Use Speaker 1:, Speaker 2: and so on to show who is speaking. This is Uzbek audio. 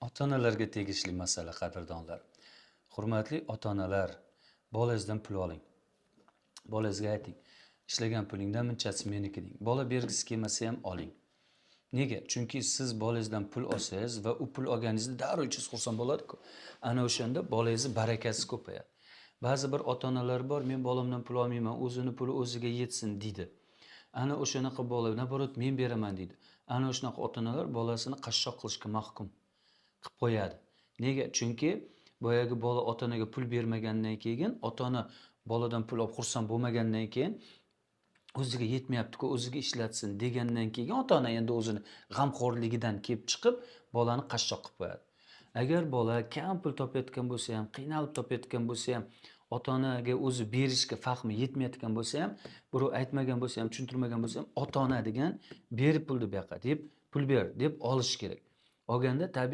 Speaker 1: Ota-onalarga tegishli masala, qadrdonlar. Hurmatli ota-onalar, bolangizdan pul oling. Bolangizga ayting: "Ishlagan pulingdan munchasi meniki", deng. Bola bergisi kelmasa ham oling. Nega? Chunki siz bolangizdan pul olsangiz va u pul olganingizda darrov ichingiz xursand bo'ladi-ku. Ana o'shanda bolangizni barakasi ko'payadi. Ba'zi bir ota-onalar bor, "Men bolamdan pul olmayman, o'zini puli o'ziga yetsin", deydi. Ana o'shanaqa bola, наоборот, "Men beraman", deydi. Ana shunaqa ota-onalar bolasini qashshoq qilishga mahkum qilib qo'yadi. Nega? Chunki boyagi bola ota-onaga pul bermagandan keyin, ota-ona boladan pul olib xursand bo'lmagandan keyin, o'ziga yetmayapti-ku, o'ziga ishlatsin degandan keyin ota-ona endi o'zini g'amxo'rligidan kelib chiqib bolani qashshoq qilib qo'yadi. Agar bola kam pul topayotgan bo'lsa ham, qiynalib topayotgan bo'lsa ham, ota-onaga o'zi berishga fahmi yetmayotgan bo'lsa ham, birov aytmagan bo'lsa ham, tushuntirmagan bo'lsa ham, ota-ona degan "Ber pulni bu yoqqa", deb, "Pul ber", deb olish kerak. Olganda tabiiy